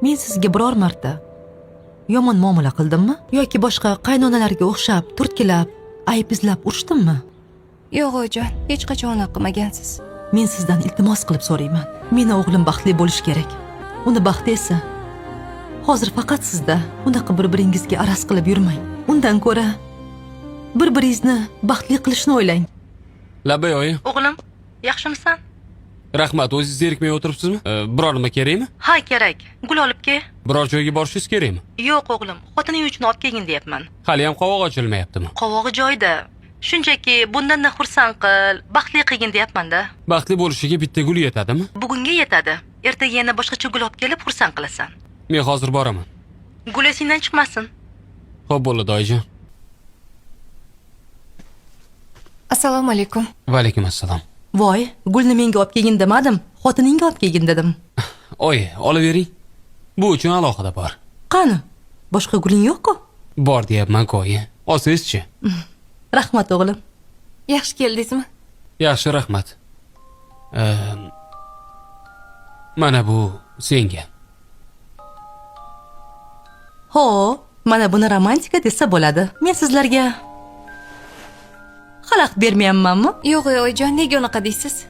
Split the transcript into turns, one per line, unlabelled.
Men sizga biror marta yomon muomala qildimmi yoki boshqa qaynonalarga o'xshab turtkilab, ayb izlab urishdimmi?
Yo'q, oyijon, hech qachon unaqa qilmagansiz.
Men sizdan iltimos qilib so'rayman. Meni o'g'lim baxtli bo'lishi kerak. Uni baxti esa hozir faqat sizda. Unaqa bir-biringizga araz qilib yurmang. Undan ko'ra bir-biringizni baxtli qilishni o'ylang.
Labbay, oyi.
O'g'lim, yaxshimisan?
Rahmat, o'zingiz zerikmay o'tiribsizmi? Biror nima kerakmi?
Ha, kerak. Gul olib kel.
Biror joyga borishingiz kerakmi?
Yo'q, o'g'lim, xotining uchun olib kelgin deyapman.
Haliyam qovoq ochilmayaptimi?
Qovog'i joyida. Shunchaki bundan-da xursand qil, baxtli qilgin deyapman-da.
Baxtli bo'lishiga bitta gul yetadimi?
Bugunga yetadi. Ertaga yana boshqacha gul olib kelib xursand qilasan.
Men hozir boraman.
Gul esingdan chiqmasin.
Xo'p bo'ldi, oyijon.
Assalomu alaykum.
Va alaykum assalom.
Voy, gulni menga olib kelgin demadim, xotiningga olib kelgin dedim.
Oyi, olavering. Bu uchun alohida bor.
Qani? Boshqa guling yo'q-ku?
Bor deyapman-ku, oyi. Olsangizchi.
Rahmat, o'g'lim.
Yaxshi keldingizmi?
Yaxshi, rahmat. Mana bu senga.
Ho, mana buni romantika desa bo'ladi. Men sizlarga xalaqit bermayapmanmi?
Yo'q, oyijon, nega unaqa deysiz?